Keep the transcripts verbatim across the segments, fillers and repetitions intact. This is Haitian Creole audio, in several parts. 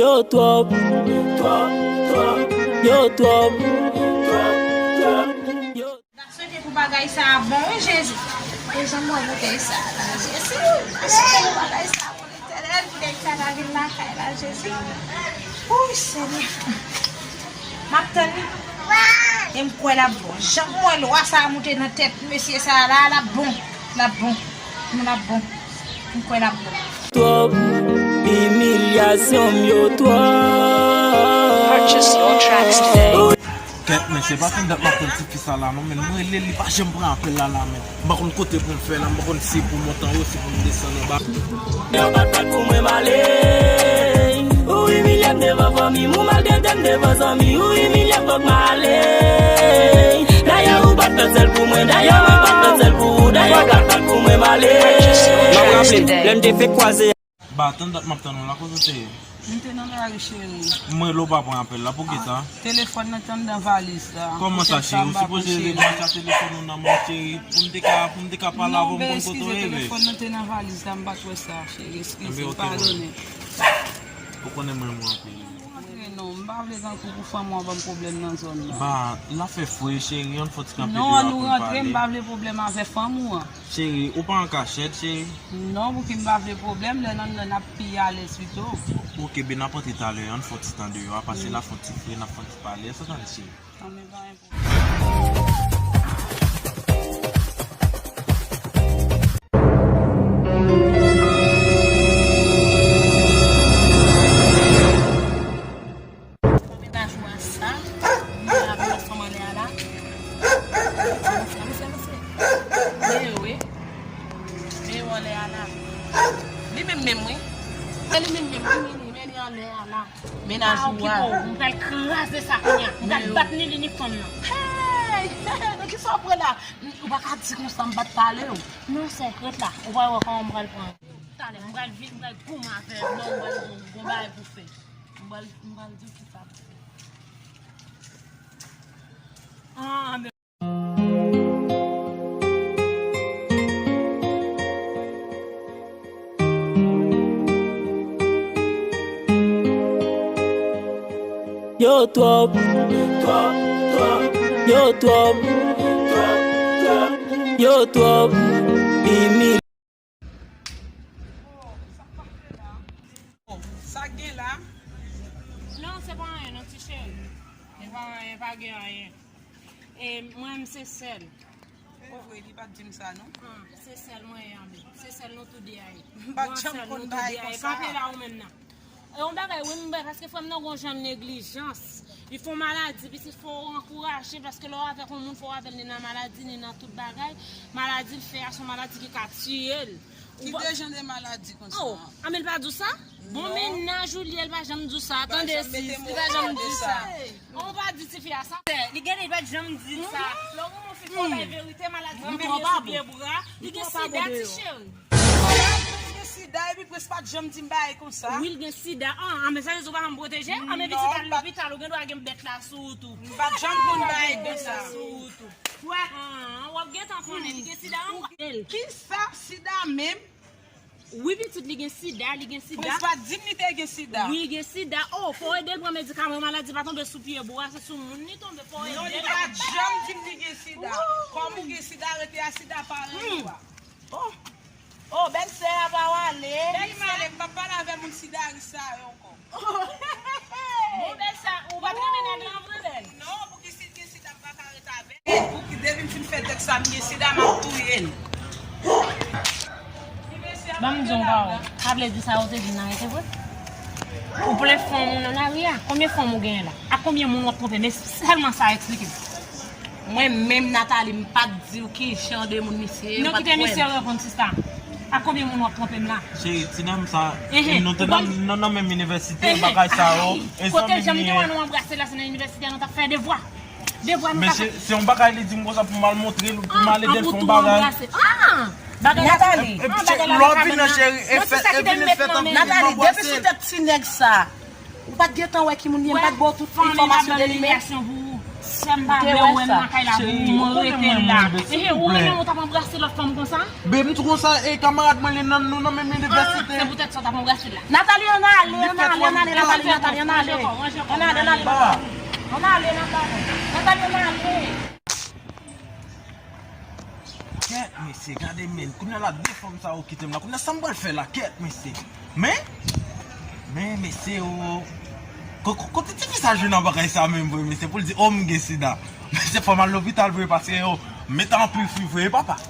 Yo twòp, twòp, twòp, yo twòp, twòp, twòp, yo. M ta swete pou bagay sa a bon, wi, Jezi. E jan m wè bouteyi sa a la, Jezi. M ta swete pou bagay sa a bon, Letènèl, pou nèg sa ta vin lakay la, Jezi. Wi, Senyè. M ap tann li. E m kwè l ap bon. Jan m wè lwa sa a moute nan tèt mesye sa a la, l ap bon. L ap bon. L ap bon. M kwè l ap bon. Twòp, imilyasyon m yo twòp. Purchase your tracks today. Kèt, men se pa fin dat m ap tann tifi sa la non, men m rele li pa janm pran apèl la la, men m pa konn kote pou m fè la, m pa konn si pou m monte anwo, si pou m desann anba. Yo bat bat pou mwen m ale. Ou imilye m devan fanmi m, ou maltrete m devan zanmi, ou imilye m fòk m ale. Dayè ou bat bat sèl pou mwen, dayè ou bat bat sèl pou ou, dayè ou bat bat pou mwen m ale. M ap raple m, lè n te fenk kwaze. Ba, tann dat m ap tann ou la, kote w te ye? M te nan lari, cheri. M rele w pa pran apèl la, poukisa? Telefòn nan te anndan valiz la. Kòman sa, cheri? Ou sipoze rele m, sa telefòn ou nan men w, cheri. Pou m te ka, pou m te ka pale avè w, m konn kote w reve. Telefòn nan te nan valiz la, m pa t wè sa, cheri. Eskize m, padone. Ou konnen m renmen w anpil. Antre non, m pa vle tankou pou fanm ou an ban m pwoblèm nan zòn nan. Ba, l ap fè fre, cheri, ann fè yon ti kanpe deyò pou n pale. Non, ann nou rantre, m pa vle pwoblèm avè fanm ou an. Cheri, ou pa an kachèt, cheri? Non, pouki m pa vle pwoblèm, lè n anndan n ap pi alèz pito. Ok, ben n ap antre talè, ann fè yon ti tan deyò a, pase n ap fè yon ti fre, n ap fè yon ti pale, sa tande, cheri? Anben, pa gen pwoblèm. Mennaj ou a sa, li la pou ansanm anlè a la. Avanse, avanse, avanse. Men yo, wi. Men yo anlè a la. Li menm menm, wi. Se li menm menm, wi, men li, men li anlè a la. Mennaj ou a. Pa okipe w, m pral kraze sa kounye a. M pral bat ni li ni fanm nan. Hey! Nan kisa w pran la? Ou pa ka di konsa, m pa t pale w. Non, sè, ret la. Ou pral wè kòman m pral pran. Talè, m pral vin, m pral goumen avè w. Non, m pral gon, gon bagay pou fè. M pral, m pral di w kisa pou fè. Ah, men. Yo twòp, twòp, twòp, yo twòp, twòp, twòp, yo twòp, imi. Sa k gen la? Non, se pa anyen, non, ti cheri. Se pa anyen, pa gen anyen. E mwen, m se sèl. O vre, li pa t di m sa, non. Ah, se sèl mwen ye, anben. Se sèl nou tou de a ye. M pa t janm konn bagay konsa. Kanpe la ou menm nan. E yon bagay, wi, m bay, paske frè m nan gon jan neglijans. Li fè yon maladi, pitit, fò w ankouraje, paske lè w avèk yon moun, fò w avè l ni nan maladi, ni nan tout bagay. Maladi l fè a, se yon maladi ki ka tiye l. Ki de jan de maladi konsa? Oh, a men l pa di w sa? Bon, mennaj ou li ye, l pa janm di w sa. Tande sis, li pa janm di w sa. Ou pa di tifi a sa. Li gen, li pa janm di l sa. Lè w gen yon fi fò bay verite, maladi li gen sou pye bra. Li gen sida, ti cheri. Li gen sida, epi prens pa t janm di m bagay konsa. Wi, li gen sida. Ah, men sa vle di w pa janm pwoteje? Ah, men pitit al lopital, ou gen dwa gen bèt la sou ou tou. M pa t janm konn bagay konsa. Sou ou tou. Kwè? Ah, w ap gentan konnen, li gen sida anba l. Kisa sida menm? Wi, pitit, li gen sida, li gen sida. Prens pa t di m li te gen sida. Wi, li gen sida. Oh, fò w ede l pran medikaman, maladi pa tonbe sou pye bwa, se sou moun li tonbe, fò w ede l. Non, li pa t janm di m li gen sida. Kòm ou gen sida, rete a sida parèy ou a. Oh. Oh, bèlsè a pa w ale. Bèlsè, m pa pale avè moun sida ris sa yo ankò. Bon, bèlsè, ou pa t renmen nèg lan vre, bèl? Non, pouki si l gen sida, m pa ka ret avè l. Pouki depi m fin fè tèks sa, m gen sida, m ap touye l. Ban m di w yon pawòl. Sa vle di sa yo te di nan rete vre? Ou plen fanm ou nan lari a? Konbyen fanm ou genyen la? Ak konbyen moun w ap twonpe? Men sèlman sa eksplike m. Mwen menm, Nathalie, m pa t di w ki jan de moun misye ye, m pa t kwè l. Non, kite misye reponn, sista. Ak konbyen moun w ap twonpe m la? Cheri, ti dam sa, nou te nan, nan, nan menm inivèsite, bagay sa yo, e zanmi m li ye. Kote jan m te wè nou anbrase la, se nan inivèsite a nou t ap fè devwa. Devwa nou t ap fè. Men se, se yon bagay li di m konsa pou m al montre l, pou m al ede l fè yon bagay. Ah! Bagay la. Nathalie, lè w vin nan cheri, e fè, e vin e fè tankou m anbrase l. Nathalie, depi sou tèt ti nèg sa. Ou pa t gentan wè ki moun li ye, m pa t ba w tout enfòmasyon de li menm. Sè m pa vle wè m lakay la pou mwen rete la. Ehe, ou renmen ou t ap anbrase lòt fanm konsa? Babe, m tou konsa, e kamarad mwen li nan nou nan menm inivèsite. Ah, se poutèt sa w t ap anbrase l la. Nathalie, ann ale, ann ale, ann ale, Nathalie, Nathalie, ann ale. Ann ale, ann ale, Nathalie. Ann ale, Nathalie. Nathalie, ann ale. Kèt, mesye, gade men. Kounye a la, de fanm sa yo kite m la. Kounye a, sa m pral fè la? Kèt, mesye. Men, men, mesye, o. Ko-, ko-, kote tifi sa jwenn nan bagay sa menm vre, mesye, pou l di, o, m gen sida. Mesye, fò m al lopital vre, paske, o, m mete anpil fri vre, papa.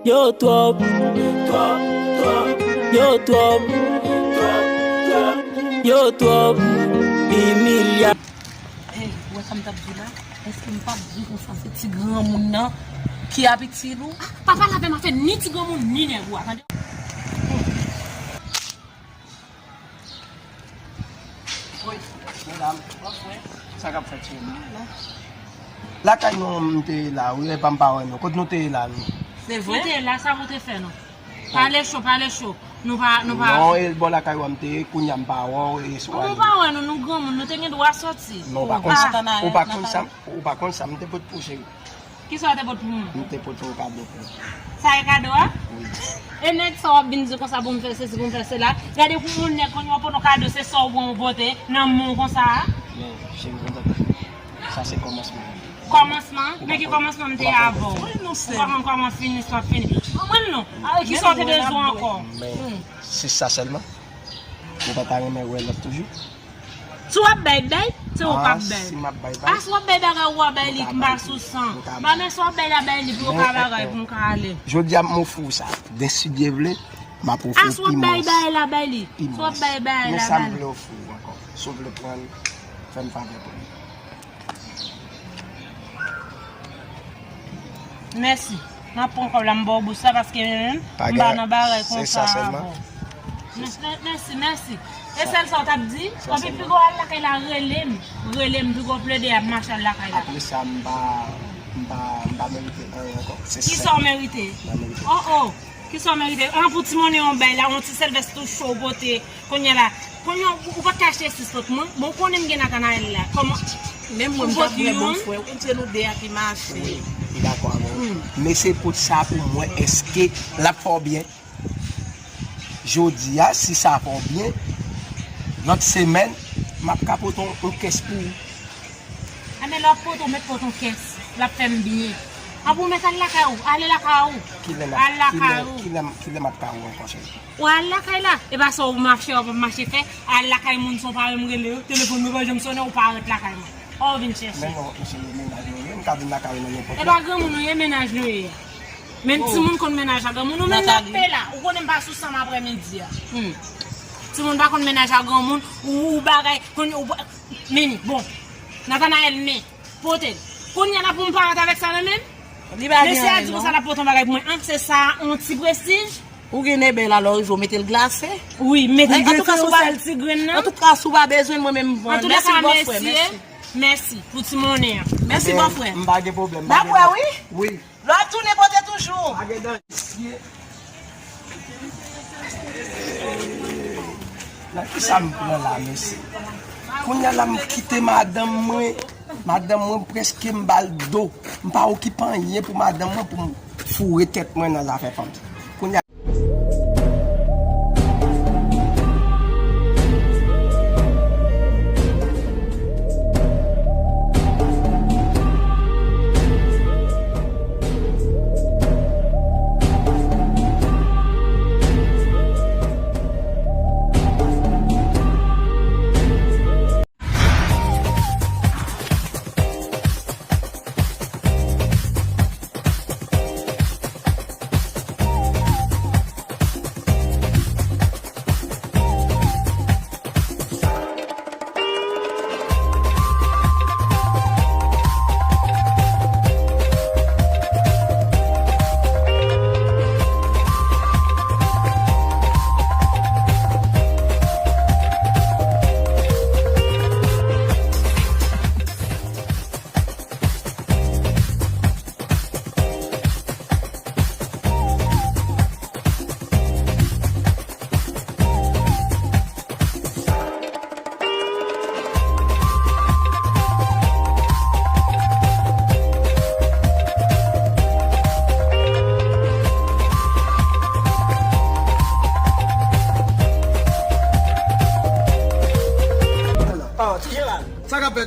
Yo twòp, twòp, twòp, yo twòp, twòp, twòp, yo twòp, imilya. Ey, ou wè sa m t ap di w la? Èske m p ap di konsa se ti granmoun nan ki ap itil ou? Ah, pa pale avè m afè ni ti granmoun ni nèg ou a, tande? Wi, medam, sa k ap fèt sou nou? Lakay nou, m te ye la, wi, epa m pa wè nou. Kot nou te ye la, nou? Se vre? Ou te ye la, sa pou te fè nou? Pale cho, pale cho. Nou pa, nou pa. Non, e bò lakay ou a m te ye, kounye a m pa wè w, e sou. Kòman w pa wè nou, nou granmoun, nou te gen dwa sòti. Men ou pa konn sa, ou pa konn sa, ou pa konn sa, m te pot pou cheri. Kisa w te pot pou mwen? M te pot yon kado pou ou. Sa e kado a? Wi. E nèg sa w ap vin di konsa pou m fè sesi, pou m fè sela. Gade pou yon nèg konn yon pono kado, se sa w pran w pote nan men w konsa a. Men, cheri, konn sa, sa se kòmansman. Kòmansman? Men ki kòmansman m te ye avè w? Ou pa konn kòman fini, sa w ap fini. Konprann non? A, kisa w te bezwen ankò? Men, se sa sèlman. Ou pa ta renmen wè lòt toujou? Si w ap bay, bay, se ou k ap bay. Ah, si m ap bay, bay. Ah, si w ap bay bagay ou a bay li, m pa sou san. M pa bay. Ba, men si w ap bay la, bay li, pou yo ka bagay, pou m ka ale. Jodi a, m ofri w sa. Den si Dye vle, m ap ofri w pi mòs. Ah, si w ap bay bagay la, bay li. Pi mòs. Si w ap bay bagay la, bay li. Men sa m vle ofri w ankò. Si w vle pran l, fè m favè pran l. Mèsi. M ap pran kòb la, m ba w bous la, paske mwen menm, m pa nan bagay konsa avè w. Mè-, mè-, mèsi, mèsi. E sèl sa w t ap di? Anpi piga w al lakay la, rele m. Rele m, piga w plede ap mache al lakay la. Apre sa, m pa, m pa, m pa merite anyen ankò. Kisa w merite? M pa merite. Oh, oh. Kisa w merite? An, pou ti monnen yon bay la, yon ti sèl vès tou cho w pote. Kounye a la, kounye a, ou, ou pa t ka achte sis pot mwen? Bon, ou konnen m gen Nathanaël la. Kòman? Menm mwen, m t ap vle bon frè, ou se nou de a ki mache. Wi, m dakò avè w. Men se pot sa pou m wè èske l ap fè w byen. Jodi a, si sa fè w byen, lòt semèn, m ap ka pote yon, yon kès pou ou. Anben, lè w ap pote, w mèt pote yon kès. L ap fè m byen. Anben, w mèt al lakay ou. Ale lakay ou. Kilè m ap, al lakay ou. Kilè, kilè m, kilè m ap ka wè w ankò, cheri? Ou al lakay la. E pa sa w mache, w ap mache fè. Al lakay moun san w pa menm rele yo. Telefòn mwen pa janm sonnen, ou pa ret lakay mwen. Ou vin chèche. Men non, mesye, yo mennaj nou ye. M ka vin lakay ou nan nenpòt lè. E pa granmoun nou ye, mennaj nou ye. Men timoun konn mennaj a granmoun. Ou menm n ap peye la. Ou konnen m pa sou san m aprèmidi a. Timoun pa konn mennaj a granmoun. Ou, ou bagay, konn, ou, Mimi, bon. Nathanaël, men, pote l. Kounye a la pou m parèt avèk sa nan men m? Mesye a di konsa l ap pote yon bagay pou mwen. An, se sa, yon ti prestij? Ou gen nèbèl alò, rive w mete l glase? Wi, mete l glase yon sèl ti grenn nan. Antouka, si w pa bezwen l, mwen menm m pran l. Mèsi, bòfrè, mèsi. Mèsi pou ti monnen an. Mèsi, bòfrè. M pa gen pwoblèm. N ap wè, wi. Wi. Lè w ap tounen, pote toujou. Nan kisa m pran la, mesye? Kounye a la, m kite madanm mwen. Madanm mwen, prèske m ba l do. M pa okipe anyen pou madanm mwen, pou m foure tèt mwen nan zafè fanm sa. Kounye a,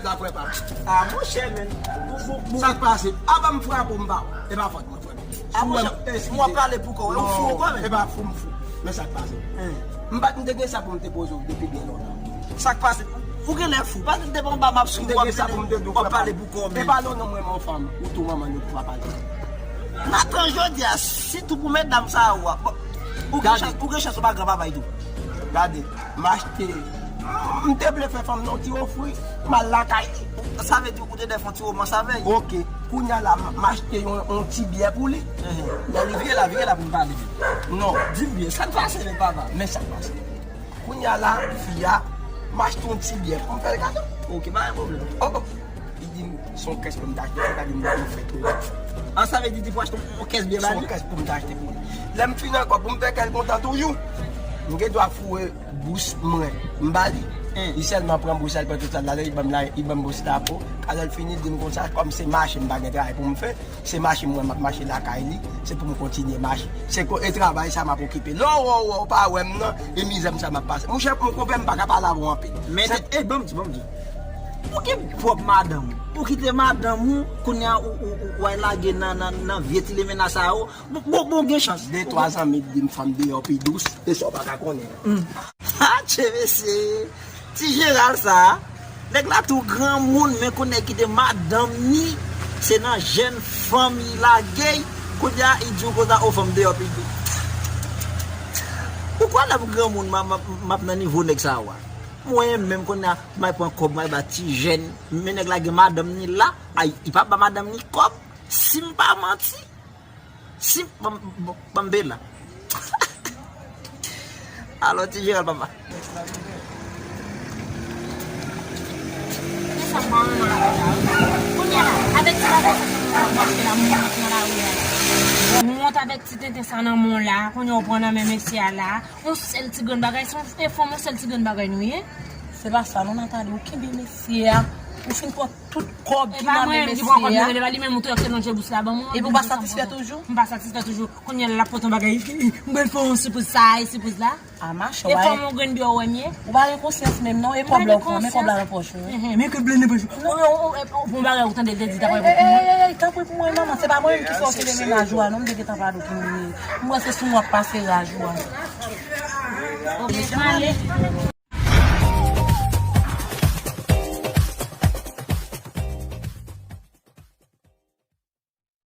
la frè pa. Ah, monchè, men. Sa k pase? Avan m frape w, m pa wè. E pa fòt mwen, frè. Ah, monchè, m ap pale pou kò w. Ou fou ankò, men. E pa fou, m fou. Men sa k pase? M pa t, m te gen sa pou m te poze w depi byen lontan. Sa k pase? Ou genlè fou. Paske m te pa anba m ap sou w ap pale pou kò w, men. E pa non, non, mwen, mon fanm. Ou tou manman nou pou pa pale. Natan, jodi a, sitou pou medam sa yo a. Bon, ou gen chans, ou gen chans ou pa gran papa tou. Gade, m achte. M te vle fè fanm nan ti ofri. M al lakay li. Sa vle di ou te dè fè yon ti romans avè l? Ok. Kounye a la, m, m achte yon, yon ti byè pou li. Lè li vire la, vire la pou m pale. Non. Di m byen, sa k pase, men papa? Men sa k pase. Kounye a la, fi a, m achte yon ti byè pou m fè l kado. Ok, pa gen pwoblèm. Oh, oh. Li di m, se yon kès pou m ta achte, fò ta di m pou m fè tou. An, sa vle di, di pou achte yon kès byè ba li? Se yon kès pou m ta achte pou li. Lè m fin ankò, pou m fè kè l kontan toujou, m gen dwa foure bous mwen, m ba li. Li sèlman pran bous la, li pran tout sa l la, li ban m la, li ban m bous la pou. Alò l fini di m konsa, kòm se mache m pa gen travay pou m fè, se mache mwen m ap mache lakay li, se pou m kontinye mache. Se ko-, e travay sa m ap okipe. Lè w wè w pa wè m nan, e mizè m sa m ap pase. Monchè, pou m konpè m pa ka pale avè w anpil. Men, e, ban m di, ban m di. Ou gen pwòp madanm ou. Ou kite madanm ou, kounye a ou, ou, ou, ou al lage nan, nan, nan vye ti limena sa yo. Bon, bon, bon, gen chans. De twa zanmi di m fanm deyò pi dous, e sa w pa ka konnen. Ha, tche mesye. Ti Jeral sa, nèg la tou granmoun, men kounye a kite madanm ni, se nan jèn fanm li lage, kounye a li di w konsa, o fanm deyò pi dous. Ou kwè lè m granmoun, m, m, m ap nan nivo nèg sa yo a? Mwen menm kounye a, m al pran kòb, m al ba ti jèn, men nèg la gen madanm ni la, ay, li pa ba madanm ni kòb, si m pa manti. Si, ban m, ban m, ban m bela. Alò, ti Jeral papa. Kounye a la, avèk ti bagay sa, m ap mache la, m ap nan lari a. M wont avèk ti tenten sa nan men w la, kounye a w pran nan men mesye a la. Yon sèl ti grenn bagay, se yon fanm, yon sèl ti grenn bagay nou ye. Se pa sa, non, Nathalie, ou kenbe mesye a, ou fin pran tout kòb ki nan men mesye a. E pa mwen menm ki pran kòb nan men li, li menm ou tou ap lonje bous la ban mwen. Epi ou pa satisfè toujou? M pa satisfè toujou. Kounye a l ap pote yon bagay, m pral fè yon sipriz sa, e sipriz la. A, machè, ou pa gen, e fanm yon grenn byè ou wè m ye? Ou pa gen konsyans menm non, e kòb la ou pran, men kòb la nan pòch ou wi. Men kòb la nan pòch ou. Ou pran bagay ou tande l te di ta pral pou mwen. Ey, ey, ey, tanpri pou mwen manman, se pa mwen menm ki fè w kenbe mennaj ou a non, m te gentan pa dwe kenbe. M wè se sou mwen w ap pase raj ou a. Ok, m ale.